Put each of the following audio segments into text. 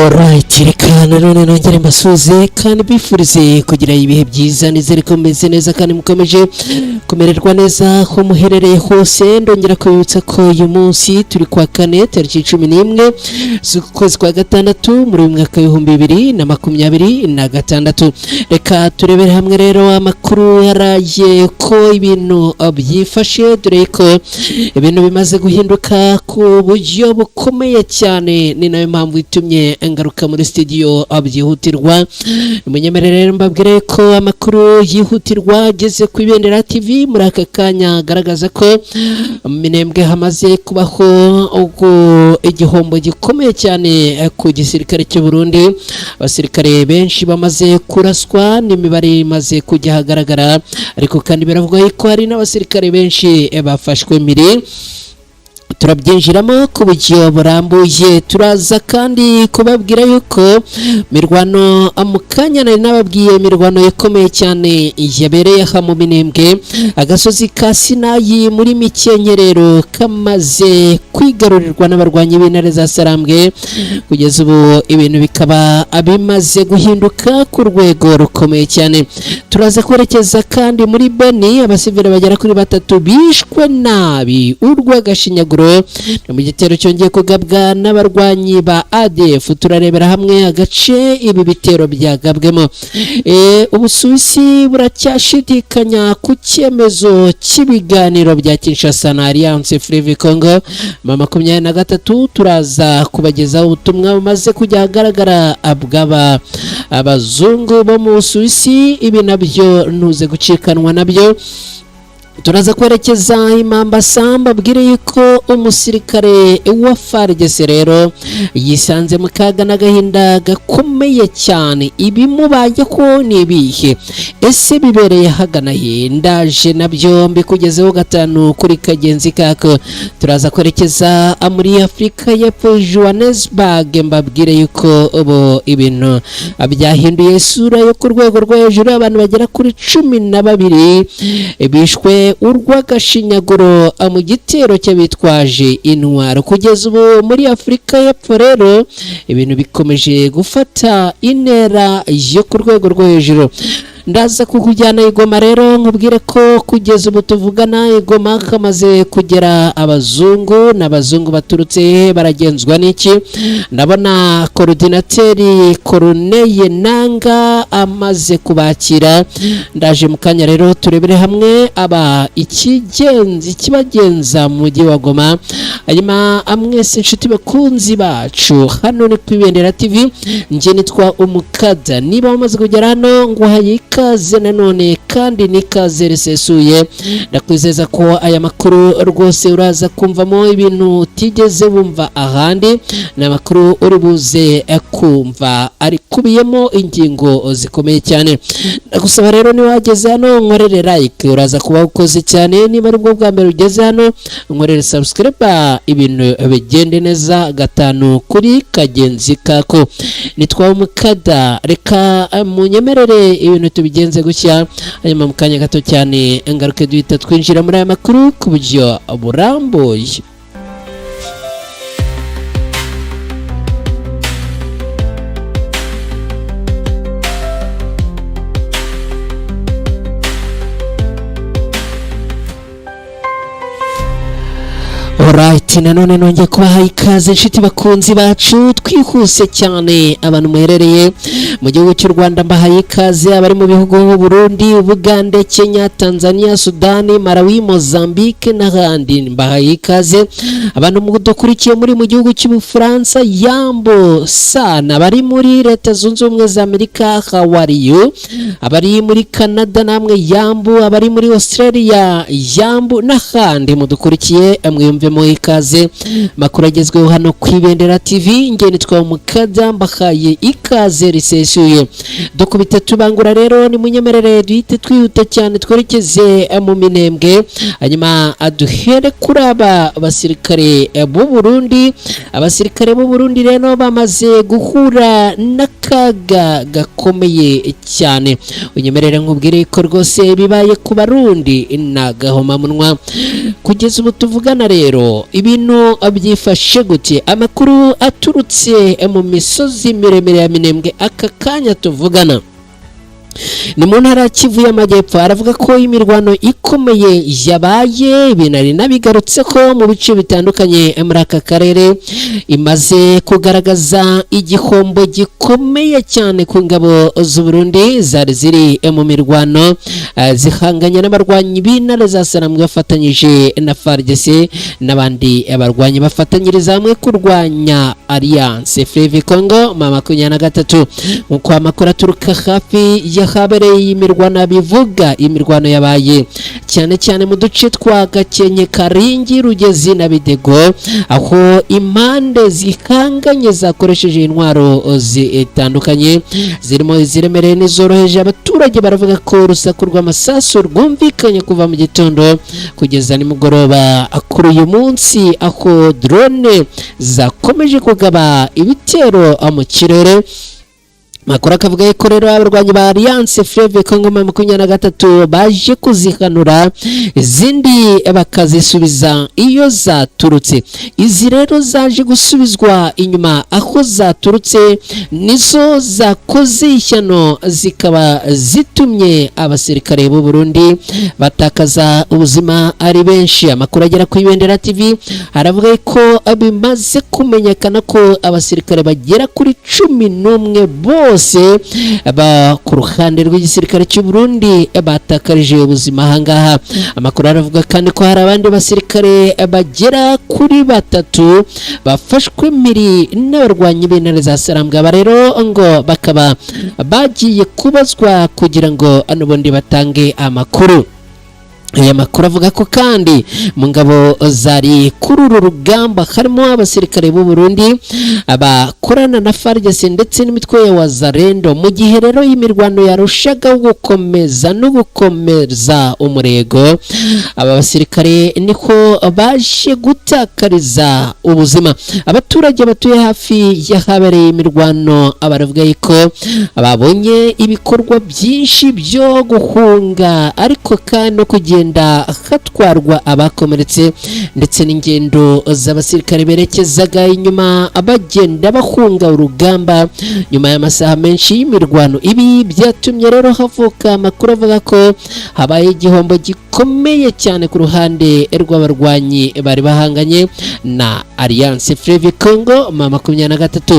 Alright, reka nanone nongere mbasuhuze kandi bifurize kugira ibihe byiza. Nizere ko mumeze neza kandi mukomeje kumererwa neza aho muherereye hose. Ndongera kubibutsa ko uyu munsi turi kwa kane, tariki 11 z'ukwezi kwa gatandatu muri uyu mwaka w'2026. Reka turebere hamwe rero amakuru yaraye ko ibintu byifashe, dore ko ibintu bimaze guhinduka ku buryo bukomeye cyane. Ni nayo mpamvu itumye ngaruka muri studio byihutirwa. Munyemerere rero mbabwire ko amakuru yihutirwa ageze ku Ibendera TV muri aka kanya agaragaza ko mu Minembwe hamaze kubaho ubwo igihombo gikomeye cyane ku gisirikare cy'u Burundi. Abasirikare benshi bamaze kuraswa n'imibare imaze kujya ahagaragara, ariko kandi biravugwa ko hari n'abasirikare benshi bafashwe mpiri. Turabyinjiramo ku buryo burambuye. Turaza kandi kubabwira yuko mirwano mu kanya nari nababwiye, imirwano ikomeye cyane yabereye aha mu Minembwe, agasozi ka Sinayi muri Mikenkerero kamaze kwigarurirwa n'abarwanyi b'intare za Sarambwe. Kugeza ubu ibintu bikaba bimaze guhinduka ku rwego rukomeye cyane. Turaza kwerekeza kandi muri Beni, abasivile bagera kuri batatu bishwe nabi urw'agashinyaguro ni mu gitero cyongeye kugabwa n'abarwanyi ba ADF. Turarebera hamwe agace ibi bitero byagabwemo. Ubusuwisi buracyashidikanya ku cyemezo cy'ibiganiro bya Kinshasa na Alliance Fleuve Congo ma 23. Turaza kubagezaho ubutumwa bumaze kujya ahagaragara bw'aba abazungu bo mu Busuwisi. Ibi nabyo ntuze gucikanwa nabyo. Turaza kwerekeza imambasa, mbabwire yuko umusirikare wa FARDC rero yisanze mu kaga n'agahinda gakomeye cyane. Ibimubayeho ni ibihe? Ese bibereye hagana he? Ndaje nabyo mbikugezeho gatanu kuri kagenzi kako. Turaza kwerekeza muri Afurika y'Epfo, Johannesburg, mbabwire yuko ubu ibintu byahinduye isura yo ku rwego rwo hejuru. Abantu bagera kuri 12 bishwe urw'agashinyaguro mu gitero cy'abitwaje intwaro. Kugeza ubu muri Afurika y'Epfo rero ibintu bikomeje gufata intera yo ku rwego rwo hejuru. Ndaza kukujyana igoma rero, nkubwire ko kugeza ubu tuvugana igoma kamaze kugera abazungu. N'abazungu baturutse hehe? Baragenzwa n'iki? Ndabona korodinateri Corneille Nanga amaze kubakira. Ndaje mu kanya rero turebere hamwe aba ikigenzi ikibagenza mu mujyi wa Goma. Hanyuma amwese inshuti bakunzi bacu, hano ni ku Ibendera TV, njye nitwa Umukada. Niba wamaze kugera hano, nguhaye ikaze nanone kandi n'ikaze risesuye. Ndakwizeza ko aya makuru rwose uraza kumvamo ibintu utigeze wumva ahandi. Ni amakuru uri buze kumva arikubiyemo ingingo zikomeye cyane. Ndagusaba rero, niba wageze hano nkorere like, uraza kuba ukoze cyane. Niba ari bwo bwa mbere ugeze hano, nkorere subscribe, ibintu bigende neza gatanu kuri kagenzi kako. Nitwa Umukada. Reka munyemerere ibintu tubigenze gutya, hanyuma mu kanya gato cyane ngaruke duhita twinjira muri aya makuru ku buryo burambuye. Alright, nanone nongeye kubaha ikaze inshuti bakunzi bacu. Twihuse cyane, abantu muherereye mu gihugu cy'u Rwanda mbahaye ikaze, abari mu bihugu nk'u Burundi, Ubugande, Kenya, Tanzania, Sudani, Malawi, Mozambique n'ahandi mbahaye ikaze. Abantu mudukurikiye muri mu gihugu cy'Ubufaransa, yambo sana. Abari muri Leta Zunze Ubumwe za Amerika, how are you? Abari muri Canada namwe yambu, abari muri Australia yambu, n'ahandi mudukurikiye mwiyumvemo ikaze. Makuru agezweho hano ku Ibendera TV, nge nitwa Umukada, mbahaye ikaze risesuye. Dukubita tubangura rero, ni munyemerere duhite twihuta cyane twerekeze mu Minembwe, hanyuma duhere kuri aba basirikare b'u Burundi. Abasirikare b'u Burundi rero bamaze guhura n'akaga gakomeye cyane. Unyemerere nkubwire ko rwose bibaye ku Barundi ni agahomamunwa. Kugeza ubu tuvugana rero, ibi Ibintu byifashe gute? Amakuru aturutse mu misozi miremire ya Minembwe aka kanya tuvugana, ni mu ntara ya Kivu y'Amajyepfo, aravuga ko imirwano ikomeye yabaye, ibintu ari nabigarutse ko mu bice bitandukanye muri aka karere, imaze kugaragaza igihombo gikomeye cyane ku ngabo z'u Burundi zari ziri mu mirwano zihanganye n'abarwanyi b'intare za Sarambwe bafatanyije na FARDC n'abandi barwanyi bafatanyiriza hamwe kurwanya Alliance Fleuve Congo M23. Nk'uko amakuru aturuka hafi yahabereye iyi mirwano bivuga, imirwano yabaye cyane cyane mu duce twa Gakenke, Karingi, Rugezi na Bidego, aho impande zihanganye zakoresheje intwaro zitandukanye zirimo iziremereye n'izoroheje. Abaturage baravuga ko urusaku rw'amasasu rwumvikanye kuva mu gitondo kugeza nimugoroba kuri uyu munsi, aho drone zakomeje kugaba ibitero mu kirere. Makuru akavuga ko rero abarwanyi ba Alliance Fleuve Congo M23 baje kuzihanura, izindi bakazisubiza iyo zaturutse. Izi rero zaje gusubizwa inyuma aho zaturutse nizo zakoze ishyano, zikaba zitumye abasirikare b'u Burundi batakaza ubuzima ari benshi. Amakuru agera ku Ibendera TV aravuga ko bimaze kumenyekana ko abasirikare bagera kuri 11 bose ku ruhande rw'igisirikare cy'u Burundi batakarije ubuzima ahangaha. Amakuru aravuga kandi ko hari abandi basirikare bagera kuri 3 bafashwe mpiri n'abarwanyi b'intare za Sarambwe. Aba rero ngo bakaba bagiye kubazwa kugira ngo n'ubundi batange amakuru. Aya makuru avuga ko kandi mu ngabo zari kuri uru rugamba harimo abasirikare b'u Burundi abakorana na FARDC ndetse n'imitwe ya Wazalendo. Mu gihe rero imirwano yarushaga gukomeza no gukomeza umurego, aba basirikare niko baje gutakariza ubuzima. Abaturage batuye hafi y'ahabereye imirwano baravuga ko babonye ibikorwa byinshi byo guhunga, ariko kandi no kugenda hatwarwa abakomeretse, ndetse n'ingendo z'abasirikare berekezaga inyuma bagenda bahunga urugamba nyuma y'amasaha menshi y'imirwano. Ibi byatumye rero havuka amakuru avuga ko habaye igihombo gikomeye cyane ku ruhande rw'abarwanyi bari bahanganye na Alliance Fleuve Congo M23.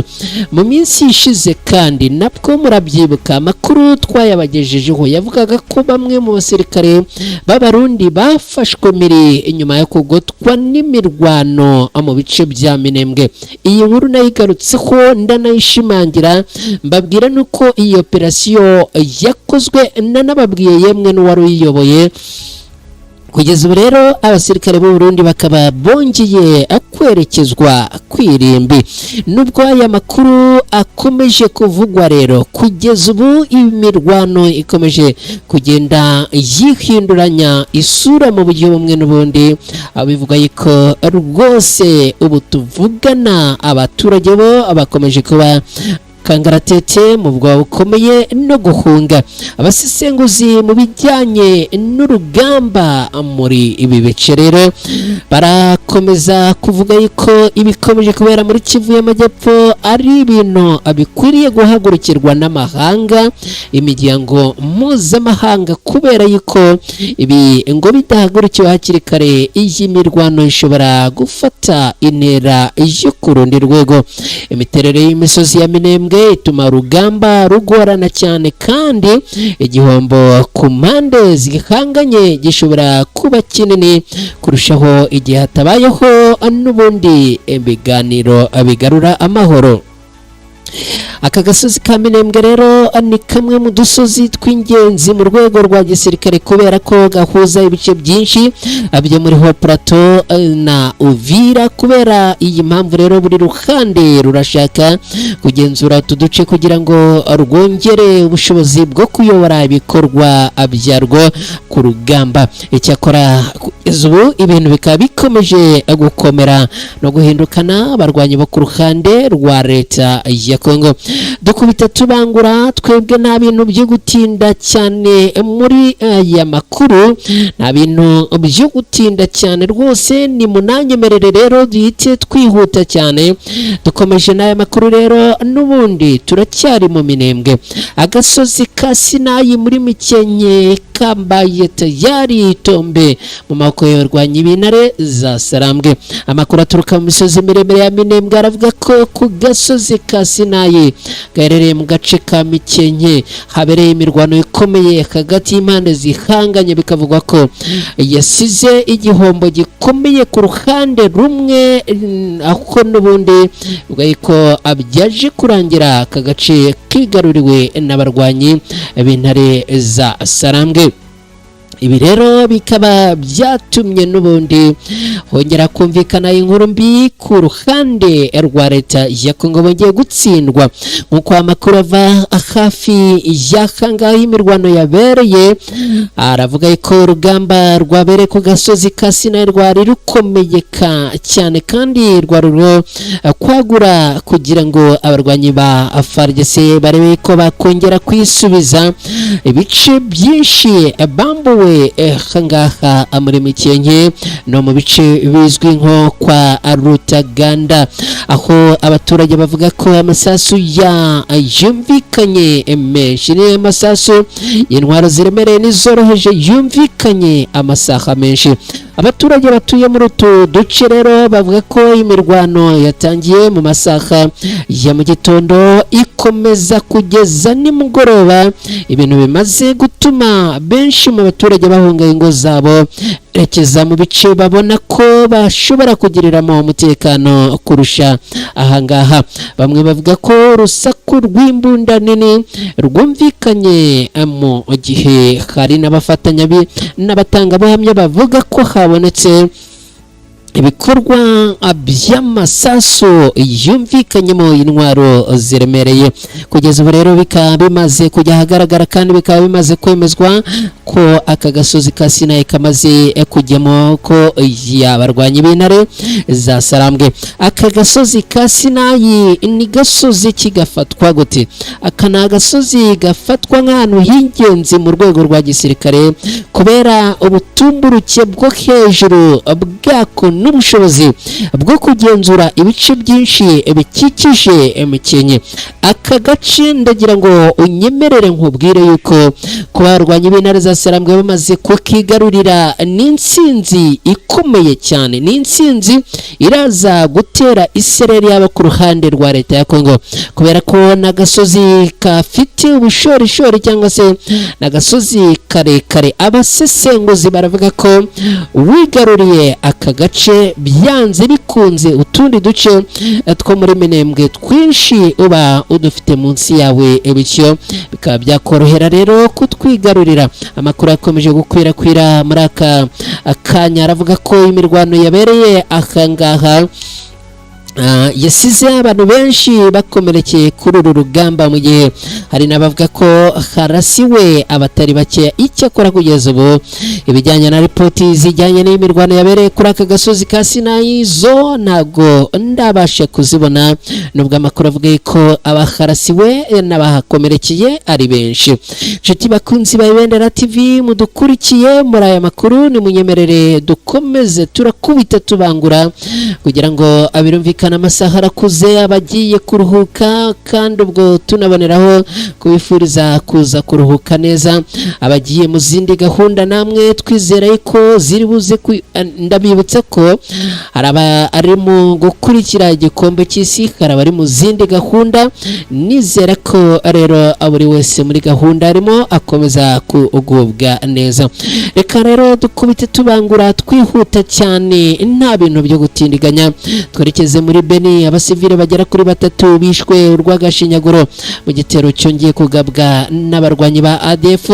Mu minsi ishize kandi nabwo murabyibuka, amakuru twayabagejejeho yavugaga ko bamwe mu basirikare b'Abarundi bafashwe miri inyuma yo kugotwa n'imirwano mu bice bya Minembwe. Iyi nkuru nayigarutseho ndanayishimangira, mbabwira nuko iyi operasiyo yakozwe, nanababwiye yemwe n'uwari uyiyoboye. Kugeza ubu rero abasirikare b'u Burundi bakaba bongeye kwerekezwa kwirimbi. Nubwo aya makuru akomeje kuvugwa rero, kugeza ubu imirwano ikomeje kugenda yihinduranya isura mu buryo bumwe n'ubundi, abivuga yuko rwose ubu tuvugana abaturage bo bakomeje kuba kangaratete mu bwoba bukomeye no guhunga. Abasesenguzi mu bijyanye n'urugamba muri ibi bice rero barakomeza kuvuga yuko ibikomeje kubera muri Kivu y'Amajyepfo ari ibintu bikwiriye guhagurukirwa n'amahanga, imiryango mpuzamahanga, kubera yuko ibi ngo bidahagurukiwe hakiri kare iyi mirwano ishobora gufata intera yo ku rundi rwego. Imiterere y'imisozi ya Minembwe ituma urugamba rugorana cyane, kandi igihombo ku mpande zihanganye gishobora kuba kinini kurushaho igihe hatabayeho n'ubundi ibiganiro bigarura amahoro. Aka gasozi ka Minembwe rero ni kamwe mu dusozi tw'ingenzi mu rwego rwa gisirikare, kubera ko gahuza ibice byinshi byo muri Haut Plateau na Uvira. Kubera iyi mpamvu rero buri ruhande rurashaka kugenzura utu duce kugira ngo rwongere ubushobozi bwo kuyobora ibikorwa byarwo ku rugamba. Icyakora kugeza ubu ibintu bikaba bikomeje gukomera no guhindukana, abarwanyi bo ku ruhande rwa leta ya Kongo. Dukubita tubangura, twebwe nta bintu byo gutinda cyane muri aya makuru, nta bintu byo gutinda cyane rwose. Ni munanyemerere rero duhite twihuta cyane. Dukomeje n'aya makuru rero, n'ubundi turacyari mu Minembwe. Agasozi ka Sinayi muri Mikenke kambaye tayari tombe mu maboko y'abarwanyi b'intare za Sarambwe. Amakuru aturuka mu misozi miremire ya Minembwe aravuga ko ku gasozi ka Sinayi gaherereye mu gace ka Mikenke habereye imirwano ikomeye hagati y'impande zihanganye, bikavugwa ko yasize igihombo gikomeye ku ruhande rumwe, aho n'ubundi bivuga ko byaje kurangira aka gace kigaruriwe n'abarwanyi b'intare za Sarambwe. Ibi rero bikaba byatumye n'ubundi hongera kumvikana inkuru mbi ku ruhande rwa leta ya Kongo, bongeye gutsindwa. Nk'uko amakuru ava hafi y'ahangaha imirwano yabereye aravuga ko urugamba rwabereye ku gasozi ka Sinayi rwari rukomeye cyane, kandi rwari rwo kwagura kugira ngo abarwanyi ba FARDC barebe ko bakongera kwisubiza ibice byinshi bambuwe ahangaha muri Mikenke no mu bice bizwi nko kwa Rutaganda, aho abaturage bavuga ko amasasu ya yumvikanye menshi. Ni amasasu y'intwaro ziremereye n'izoroheje yumvikanye amasaha menshi. Abaturage batuye muri utu duce rero bavuga ko imirwano yatangiye mu masaha ya mu gitondo ikomeza kugeza nimugoroba, ibintu bimaze gutuma benshi mu baturage bahunga ingo zabo berekeza mu bice babona ko bashobora kugiriramo umutekano kurusha ahangaha. Bamwe bavuga ko urusaku rw'imbunda nini rwumvikanye mu gihe hari n'abafatanya n'abatangabuhamya bavuga ko habonetse ibikorwa by'amasasu yumvikanyemo intwaro ziremereye. Kugeza ubu rero bikaba bimaze kujya ahagaragara kandi bikaba bimaze kwemezwa ko aka gasozi ka Sinayi kamaze kujyamo ko yabarwanyi b'intare za Sarambwe. Aka gasozi ka Sinayi ni gasozi kigafatwa gute? Aka ni agasozi gafatwa nk'ahantu h'ingenzi mu rwego rwa gisirikare kubera ubutumburuke bwo hejuru bwako n'ubushobozi bwo kugenzura ibice byinshi bikikije Mikenke. Aka gace, ndagira ngo unyemerere nkubwire yuko kuba abarwanyi b'intare za Sarambwe bamaze kukigarurira ni intsinzi ikomeye cyane, ni intsinzi iraza gutera isereri yaba ku ruhande rwa leta ya Kongo, kubera ko n'agasozi gafite ubushorishori cyangwa se n'agasozi karekare. Abasesenguzi baravuga ko wigaruriye aka gace, byanze bikunze utundi duce two muri Minembwe twinshi uba udufite munsi yawe, bityo bikaba byakorohera rero kutwigarurira. Amakuru akomeje gukwirakwira muri aka kanya aravuga ko imirwano yabereye ahangaha yasize abantu benshi bakomerekeye kuri uru rugamba, mu gihe hari n'abavuga ko harasiwe abatari bakeya. Icyakora kugeza ubu ibijyanye na ripoti zijyanye n'imirwano yabereye kuri aka gasozi ka Sinayi zo ntabwo ndabasha kuzibona, nubwo amakuru avuga ko abaharasiwe n'abahakomerekeye ari benshi. Inshuti bakunzi ba Ibendera TV mudukurikiye muri aya makuru, nimunyemerere dukomeze, turakubita tubangura kugira ngo abirumvikane. Amasaha arakuze, abagiye kuruhuka, kandi ubwo tunaboneraho kubifuriza kuza kuruhuka neza. Abagiye mu zindi gahunda namwe twizera ko ziri buze. Ndabibutsa ko hari abari mu gukurikira igikombe cy'isi, hari abari mu zindi gahunda. Nizera ko rero buri wese muri gahunda arimo akomeza kugubwa neza. Reka rero dukubite tubangura, twihuta cyane, nta bintu byo gutindiganya, twerekeze muri Beni. Abasivile bagera kuri batatu bishwe urw'agashinyaguro mu gitero cyongeye kugabwa n'abarwanyi ba ADF.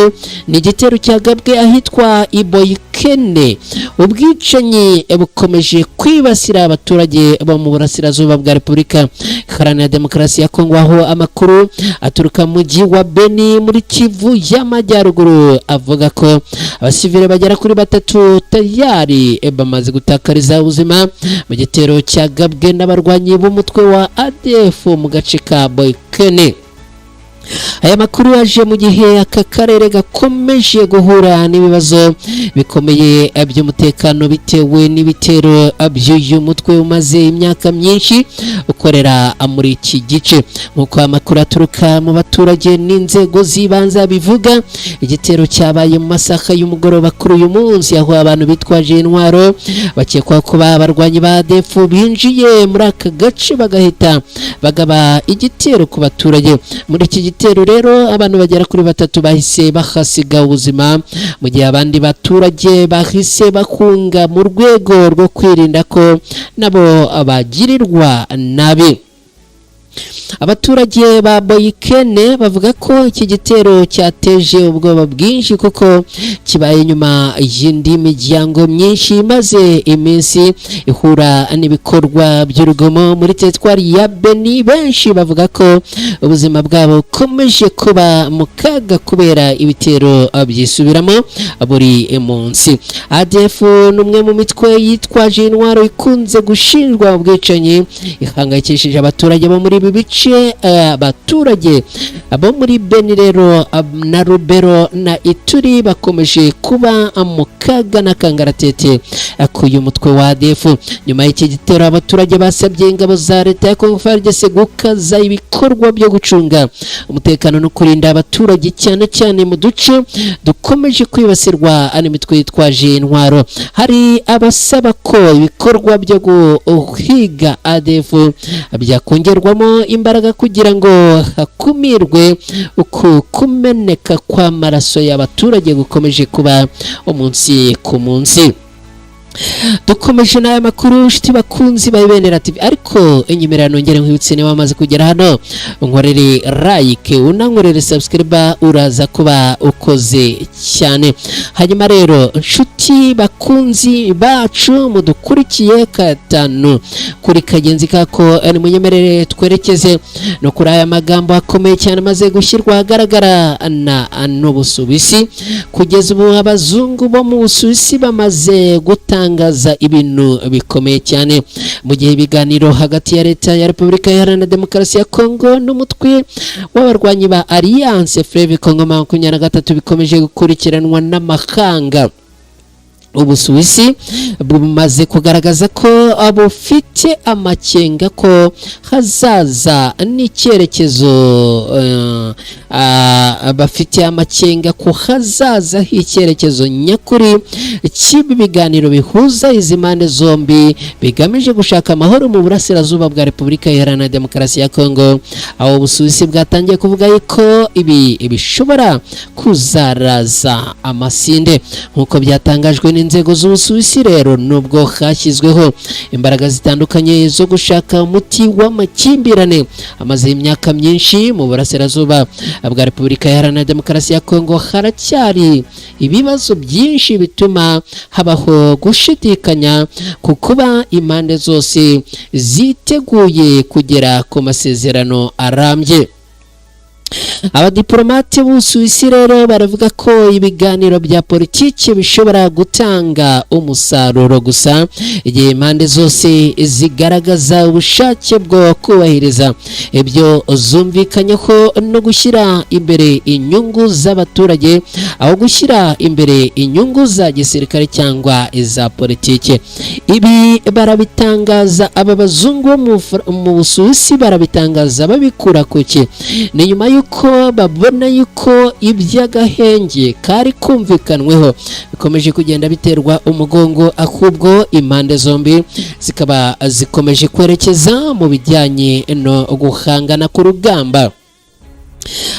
Ni igitero cyagabwe ahitwa Iboyiki. Boikene. Ubwicanyi bukomeje kwibasira abaturage bo mu burasirazuba bwa Repubulika Iharanira Demokarasi ya Kongo, aho amakuru aturuka mu mujyi wa Beni muri Kivu y'Amajyaruguru avuga ko abasivile bagera kuri batatu tayari bamaze gutakariza ubuzima mu gitero cyagabwe n'abarwanyi b'umutwe wa ADF mu gace ka Boikene. Aya makuru yaje mu gihe aka karere gakomeje guhura n'ibibazo bikomeye by'umutekano bitewe n'ibitero by'uyu mutwe umaze imyaka myinshi ukorera muri iki gice. Nk'uko amakuru aturuka mu baturage n'inzego z'ibanze bivuga, igitero cyabaye mu masaha y'umugoroba kuri uyu munsi, aho abantu bitwaje intwaro bakekwa kuba abarwanyi ba ADF binjiye muri aka gace bagahita bagaba igitero ku baturage. Muri iki gitero rero, abantu bagera kuri batatu bahise bahasiga ubuzima, mu gihe abandi baturage bahise bahunga mu rwego rwo kwirinda ko nabo bagirirwa nabi. Abaturage ba Boyikene bavuga ko iki gitero cyateje ubwoba bwinshi, kuko kibaye nyuma y'indi miryango myinshi imaze iminsi ihura n'ibikorwa by'urugomo muri teritwari ya Beni. Benshi bavuga ko ubuzima bwabo bukomeje kuba mu kaga kubera ibitero byisubiramo buri munsi. ADF ni umwe mu mitwe yitwaje intwaro ikunze gushinjwa ubwicanyi ihangayikishije abaturage bo muri ibi bice. Abaturage bo muri Beni rero na Rubero na Ituri bakomeje kuba mu kaga n'akangaratete k'uyu mutwe wa ADF. Nyuma y'iki gitero, abaturage basabye ingabo za leta ya Congo FARDC gukaza ibikorwa byo gucunga umutekano no kurinda abaturage, cyane cyane mu duce dukomeje kwibasirwa n'imitwe yitwaje intwaro. Hari abasaba ko ibikorwa byo guhiga ADF byakongerwamo imbaraga kugira ngo hakumirwe uku kumeneka kw'amaraso y'abaturage gukomeje kuba umunsi ku munsi. Dukomeje n'aya makuru, nshuti bakunzi ba Ibendera TV, ariko inyemerera nongere nkwibutse: niba wamaze kugera hano, unkorere like, unankorere subscribe, uraza kuba ukoze cyane. Hanyuma rero, nshuti bakunzi bacu mudukurikiye gatanu kuri kagenzi kako, nimunyemerere twerekeze no kuri aya magambo akomeye cyane amaze gushyirwa ahagaragara na n'Ubusuwisi. Kugeza ubu abazungu bo mu Busuwisi bamaze gutangaza ibintu bikomeye cyane, mu gihe ibiganiro hagati ya leta ya Repubulika Iharanira Demokarasi ya Kongo n'umutwe w'abarwanyi ba Alliance Fleuve Congo 23 bikomeje gukurikiranwa n'amahanga. Ubusuwisi bumaze kugaragaza ko bufite amakenga ko hazaza n'icyerekezo, bafite amakenga ko hazaza h'icyerekezo nyakuri cy'ibi biganiro bihuza izi mpande zombi bigamije gushaka amahoro mu burasirazuba bwa Repubulika Iharanira Demokarasi ya Kongo, aho Ubusuwisi bwatangiye kuvuga yuko ibi bishobora kuzaraza amasinde. Nk'uko byatangajwe n'inzego z'Ubusuwisi rero, nubwo hashyizweho imbaraga zitandukanye zo gushaka umuti w'amakimbirane amaze imyaka myinshi mu burasirazuba bwa Repubulika Iharanira Demokarasi ya Kongo, haracyari ibibazo byinshi bituma habaho gushidikanya ku kuba impande zose ziteguye kugera ku masezerano arambye. Abadiplomate b'Ubusuwisi rero baravuga ko ibiganiro bya politiki bishobora gutanga umusaruro gusa igihe impande zose zigaragaza ubushake bwo kubahiriza ibyo zumvikanyeho no gushyira imbere inyungu z'abaturage aho gushyira imbere inyungu za gisirikare cyangwa iza politiki. Ibi barabitangaza, aba bazungu bo mu Busuwisi barabitangaza babikura kuki? Ni nyuma y'uko babona yuko iby'agahenge kari kumvikanweho bikomeje kugenda biterwa umugongo, ahubwo impande zombi zikaba zikomeje kwerekeza mu bijyanye no guhangana ku rugamba.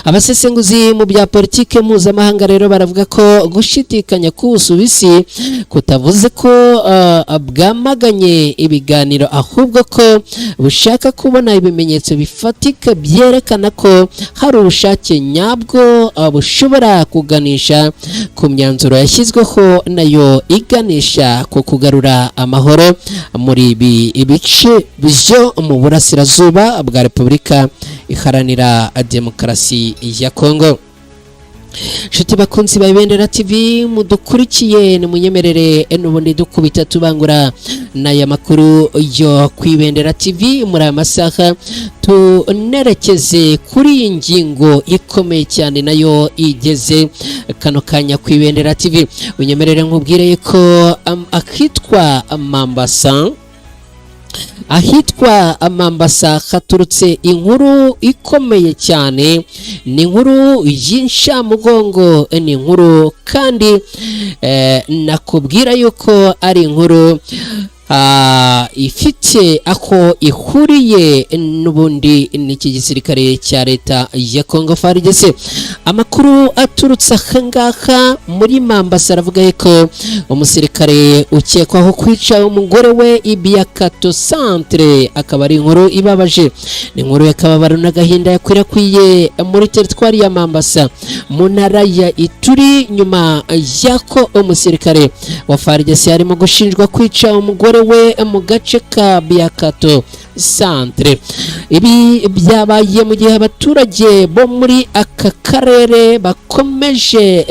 Abasesenguzi mu bya politike mpuzamahanga rero baravuga ko gushidikanya k'Ubusuwisi kutavuze ko bwamaganye ibiganiro, ahubwo ko bushaka kubona ibimenyetso bifatika byerekana ko hari ubushake nyabwo bushobora kuganisha ku myanzuro yashyizweho, nayo iganisha ku kugarura amahoro muri ibi bice byo mu burasirazuba bwa Repubulika Iharanira Demokarasi ya Kongo. Inshuti bakunzi ba Ibendera TV mudukurikiye, nimunyemerere n'ubundi dukubita tubangura n'aya makuru yo ku Ibendera TV muri aya masaha, tunerekeze kuri iyi ngingo ikomeye cyane nayo igeze kano kanya ku Ibendera TV. Unyemerere nkubwire ko ahitwa Mambasa haturutse inkuru ikomeye cyane. Ni inkuru y'inshamugongo, ni inkuru kandi nakubwira yuko ari inkuru ifite aho ihuriye n'ubundi n'iki gisirikare cya leta ya Congo FARDC. Amakuru aturutse ahangaha muri Mambasa aravuga ko umusirikare ukekwaho kwica umugore we i Biakato Centre, akaba ari inkuru ibabaje, ni inkuru y'akababaro n'agahinda yakwirakwiye muri teritwari ya Mambasa mu ntara ya Ituri, nyuma y'ako umusirikare wa FARDC arimo gushinjwa kwica umugore we mu gace ka Biakato Centre. Ibi byabaye mu gihe abaturage bo muri aka karere bakomeje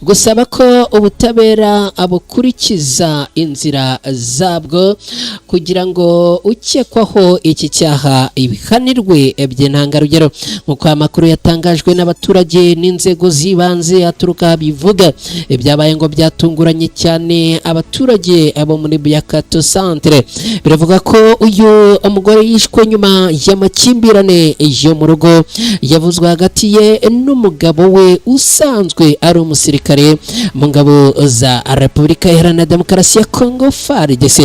gusaba ko ubutabera bukurikiza inzira zabwo kugira ngo ukekwaho iki cyaha ibihanirwe by'intangarugero, nk'uko amakuru yatangajwe n'abaturage n'inzego z'ibanze aturuka bivuga. Ibyabaye ngo byatunguranye cyane abaturage bo muri Biakato Centre. Biravuga ko uyu mugore yishwe nyuma y'amakimbirane yo mu rugo yavuzwe hagati ye n'umugabo we usanzwe ari umusirikare mu ngabo za Repubulika Iharanira Demokarasi ya Congo FARDC.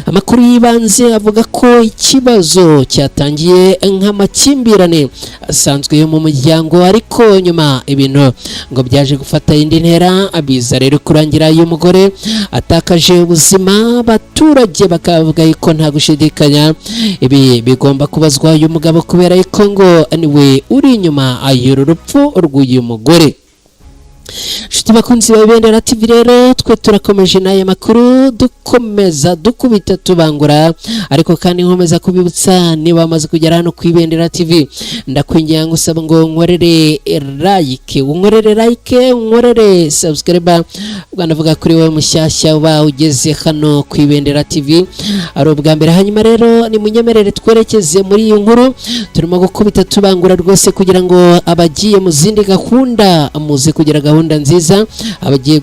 Amakuru y'ibanze avuga ko ikibazo cyatangiye nk'amakimbirane asanzwe yo mu muryango, ariko nyuma ibintu ngo byaje gufata indi ntera, biza rero kurangira uyu mugore atakaje ubuzima. Abaturage bakavuga ko nta gushidikanya ibi bigomba kubazwa uyu mugabo, kubera ko ngo niwe uri inyuma y'uru rupfu rw'uyu mugore. Inshuti bakunzi ba Ibendera TV rero, twe turakomeje n'aya makuru, dukomeza dukubita tubangura, ariko kandi nkomeza kubibutsa, niba wamaze kugera hano ku Ibendera TV, ndakwinginga ngusaba ngo nkorere like, unkorere like, unkorere subscribe. Ubwo ndavuga kuri wowe mushyashya uba ugeze hano ku Ibendera TV ari ubwa mbere. Hanyuma rero nimunyemerere twerekeze muri iyi nkuru turimo gukubita tubangura rwose, kugira ngo abagiye mu zindi gahunda muze kugira gahunda nziza, abagiye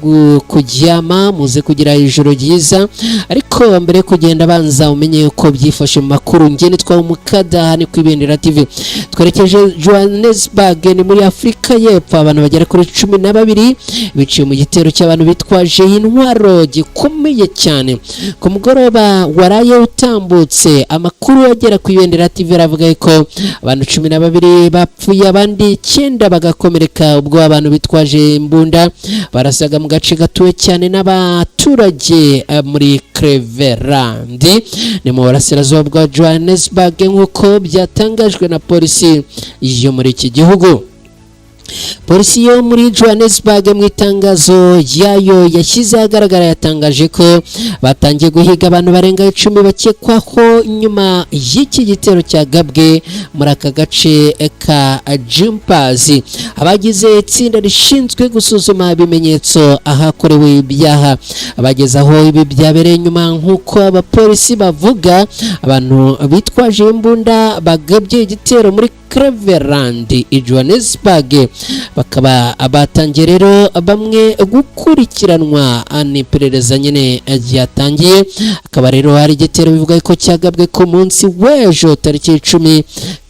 kuryama muze kugira ijoro ryiza. Ariko mbere yo kugenda, banza umenye uko byifashe mu makuru. Njye nitwa Umukada, ni ku Ibendera TV. Twerekeje Johannesburg, ni muri Afurika y'Epfo. Abantu bagera kuri 12 biciye mu gitero cy'abantu bitwaje intwaro gikomeye cyane ku mugoroba waraye utambutse. Amakuru agera ku Ibendera TV aravuga ko abantu 12 bapfuye, abandi 9 bagakomereka, ubwo abantu bitwaje imbunda barasaga mu gace gatuwe cyane n'abaturage muri Cleveland, ni mu burasirazuba bwa Johannesburg, nk'uko byatangajwe na polisi yo muri iki gihugu. Polisi yo muri Johannesburg mu itangazo ryayo yashyize ahagaragara yatangaje ko batangiye guhiga abantu barenga 10 bakekwaho nyuma y'iki gitero cyagabwe muri aka gace ka Jumpers. Abagize itsinda rishinzwe gusuzuma ibimenyetso ahakorewe ibyaha abageze aho ibi byabereye nyuma, nk'uko abapolisi bavuga, abantu bitwaje imbunda bagabye igitero muri Cleveland i Johannesburg bakaba batangiye rero bamwe gukurikiranwa n'iperereza nyine ryatangiye. Akaba rero hari igitero bivuga ko cyagabwe ku munsi w'ejo tariki 10.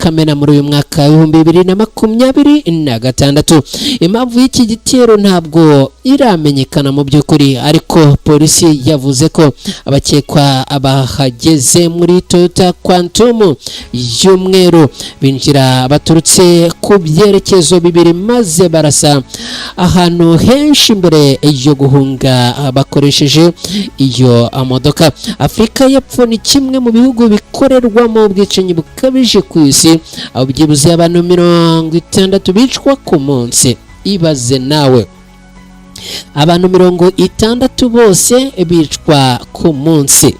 Kamena muri uyu mwaka 2026. Impamvu y'iki gitero ntabwo iramenyekana mu by'ukuri, ariko polisi yavuze ko abakekwa bahageze muri Toyota Quantum y'umweru, binjira baturutse ku byerekezo bibiri, maze barasa ahantu henshi mbere yo guhunga bakoresheje iyo modoka. Afurika y'Epfo ni kimwe mu bihugu bikorerwamo ubwicanyi bukabije ku isi, aho byibuze abantu 60 bicwa ku munsi. Ibaze nawe, abantu 60 bose bicwa ku munsi.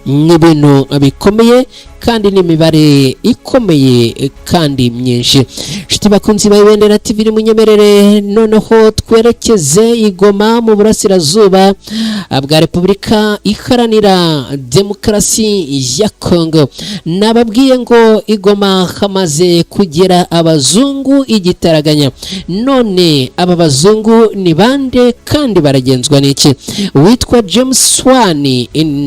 Ni ibintu bikomeye kandi n'imibare ikomeye kandi myinshi. Inshuti bakunzi ba Ibendera TV, munyemerere noneho twerekeze i Goma mu burasirazuba bwa Repubulika Iharanira Demokarasi ya Kongo. Nababwiye ngo i Goma hamaze kugera abazungu igitaraganya. None aba bazungu ni bande kandi baragenzwa n'iki? Witwa James Swan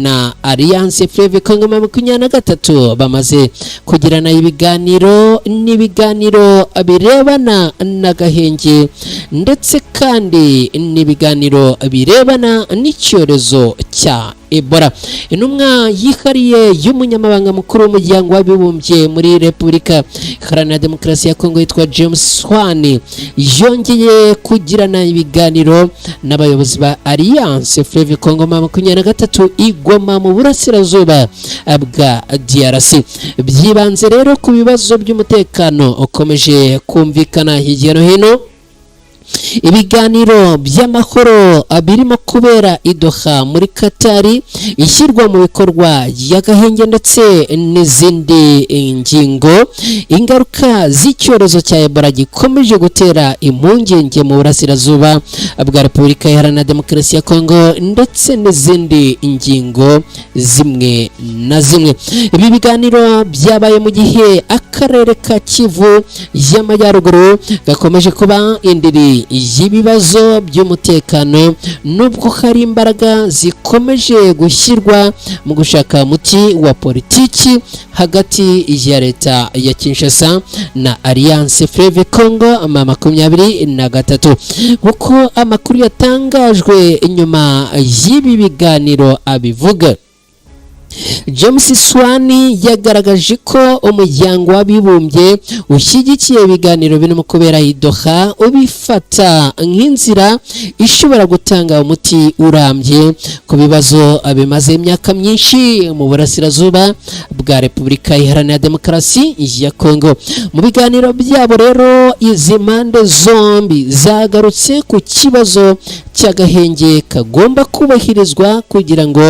na Alliance Fleuve Congo 23 bamaze kugirana ibiganiro, n'ibiganiro birebana n'agahenge, ndetse kandi n'ibiganiro birebana n'icyorezo cya Ebola. Intumwa yihariye y'umunyamabanga mukuru w'Umuryango w'Abibumbye muri Repubulika Iharanira Demokarasi ya Kongo yitwa James Swan yongeye kugirana ibiganiro n'abayobozi ba Alliance Fleuve Congo 23 i Goma mu burasirazuba bwa DRC. Byibanze rero ku bibazo by'umutekano ukomeje kumvikana hirya no hino, ibiganiro by'amahoro birimo kubera i Doha muri Katari, ishyirwa mu bikorwa ry'agahenge ndetse n'izindi ngingo, ingaruka z'icyorezo cya Ebola gikomeje gutera impungenge mu burasirazuba bwa Repubulika Iharanira Demokarasi ya Kongo, ndetse n'izindi ngingo zimwe na zimwe. Ibi biganiro byabaye mu gihe akarere ka Kivu y'Amajyaruguru gakomeje kuba indiri y'ibibazo by'umutekano, nubwo hari imbaraga zikomeje gushyirwa mu gushaka umuti wa politiki hagati ya leta ya Kinshasa na Alliance Fleuve Congo 23. Nk'uko amakuru yatangajwe nyuma y'ibi biganiro abivuga, James Swan yagaragaje ko Umuryango w'Abibumbye ushyigikiye ibiganiro birimo kubera i Doha, ubifata nk'inzira ishobora gutanga umuti urambye ku bibazo bimaze imyaka myinshi mu burasirazuba bwa Repubulika Iharanira Demokarasi ya Kongo. Mu biganiro byabo rero, izi mpande zombi zagarutse ku kibazo cy'agahenge kagomba kubahirizwa kugira ngo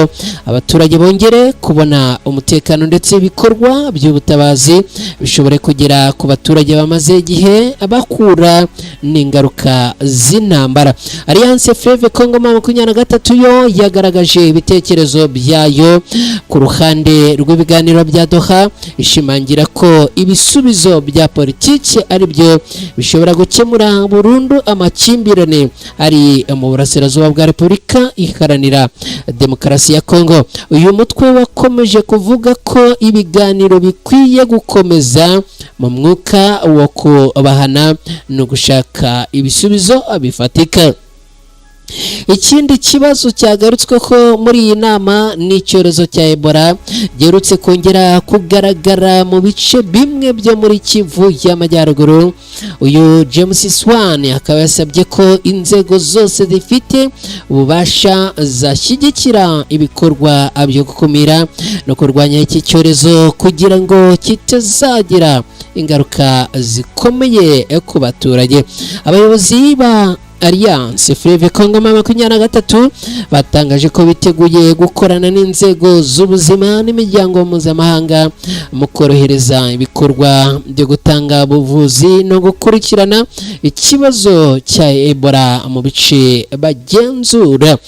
abaturage bongere kubona umutekano, ndetse ibikorwa by'ubutabazi bishobore kugera ku baturage bamaze igihe bakura n'ingaruka z'intambara. Alliance Fleuve Congo 23 yo yagaragaje ibitekerezo byayo ku ruhande rw'ibiganiro bya Doha, ishimangira ko ibisubizo bya politiki ari byo bishobora gukemura burundu amakimbirane ari mu burasirazuba bwa Repubulika Iharanira Demokarasi ya Kongo. Uyu mutwe wakomeje kuvuga ko ibiganiro bikwiye gukomeza mu mwuka wo kubahana no gushaka ibisubizo bifatika. Ikindi kibazo cyagarutsweho muri iyi nama ni icyorezo cya Ebola giherutse kongera kugaragara mu bice bimwe byo muri Kivu y'Amajyaruguru. Uyu James Swan akaba yasabye ko inzego zose zifite ububasha zashyigikira ibikorwa byo gukumira no kurwanya iki cyorezo kugira ngo kitazagira ingaruka zikomeye ku baturage. Abayobozi ba Alliance Fleuve Congo 23 batangaje ko biteguye gukorana n'inzego z'ubuzima n'imiryango mpuzamahanga mu korohereza ibikorwa byo gutanga ubuvuzi no gukurikirana ikibazo cya Ebola mu bice bagenzura.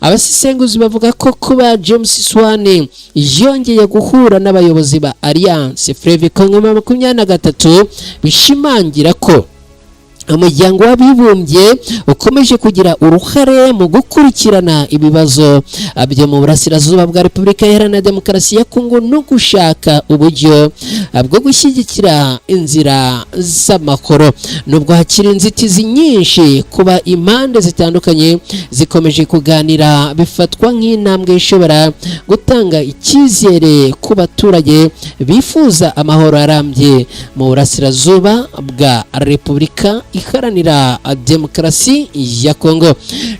Abasesenguzi bavuga ko kuba James Swan yongeye guhura n'abayobozi ba Alliance Fleuve Congo 23 bishimangira ko Umuryango w'Abibumbye ukomeje kugira uruhare mu gukurikirana ibibazo byo mu burasirazuba bwa Repubulika Iharanira Demokarasi ya Kongo no gushaka uburyo bwo gushyigikira inzira z'amahoro. Nubwo hakiri inzitizi nyinshi, kuba impande zitandukanye zikomeje kuganira bifatwa nk'intambwe ishobora gutanga icyizere ku baturage bifuza amahoro arambye mu burasirazuba bwa Repubulika Iharanira Demokarasi ya Kongo.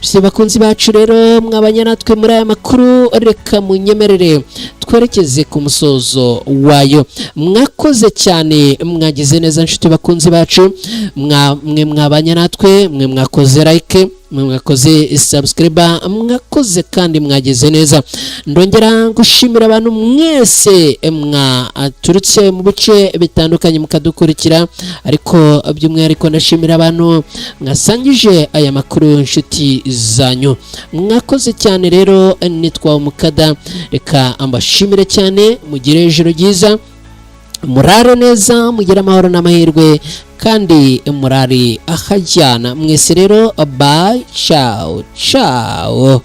Si bakunzi bacu rero mwabanye natwe muri aya makuru, reka munyemerere twerekeze ku musozo wayo. Mwakoze cyane, mwagize neza, nshuti bakunzi bacu, mwe mwabanye natwe, mwe mwakoze like, mwe mwakoze subscribe, mwakoze kandi mwagize neza. Ndongera gushimira abantu mwese mwaturutse mu bice bitandukanye mukadukurikira, ariko by'umwihariko ndashimira abantu mwasangije aya makuru inshuti zanyu. Mwakoze cyane rero. Nitwa Umukada, reka mbashimire cyane. Mugire ijoro ryiza, murare neza, mugire amahoro n'amahirwe kandi murare ahajyana mwese. Rero bye, ciao ciao.